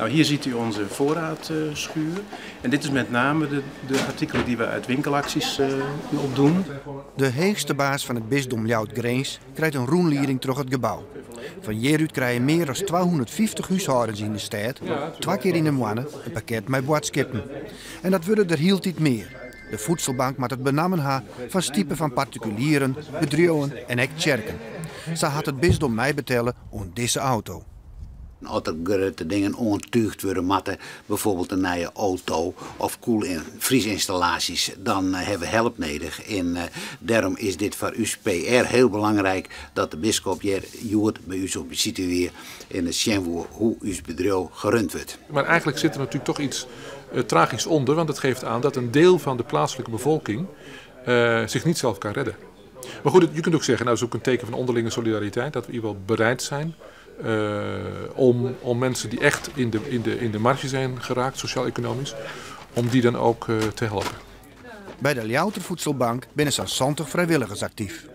Nou, hier ziet u onze voorraadschuur. En dit is met name de, de artikelen die we uit winkelacties opdoen. De heechste baas fan it bisdom Ljouwert-Grins krijt in rûnlieding troch it gebou. Fan hjirút krije mear as 250 húshâldens yn de stêd twa kear yn 'e moanne in pakket mei boadskippen. En dat wurde der hieltyd mear. De voedselbank moat it benammen ha fan stipe fan partikulieren, bedriuwen en ek tsjerken. Sa hat it bisdom meibetelle oan dizze auto. As der grutte dingen oantúgd wurde moatte, byfoarbyld in nije auto of koel- en friesynstallaasjes, dan hawwe we help nedich. En dêrom is dit foar ús PR hiel belangryk dat de biskop hjir hjoed by ús op besite wie en sjen woe hoe't ús bedriuw gerund wurdt. Maar eigenlijk zit er natuurlijk toch iets tragisch onder, want het geeft aan dat een deel van de plaatselijke bevolking zich niet zelf kan redden. Maar goed, je kunt ook zeggen, nou, dat is ook een teken van onderlinge solidariteit, dat we in ieder geval bereid zijn om mensen die echt in de marge zijn geraakt, sociaal-economisch, om die dan ook te helpen. By de Ljouwerter Voedselbank binne sa'n 70 frijwilligers aktyf.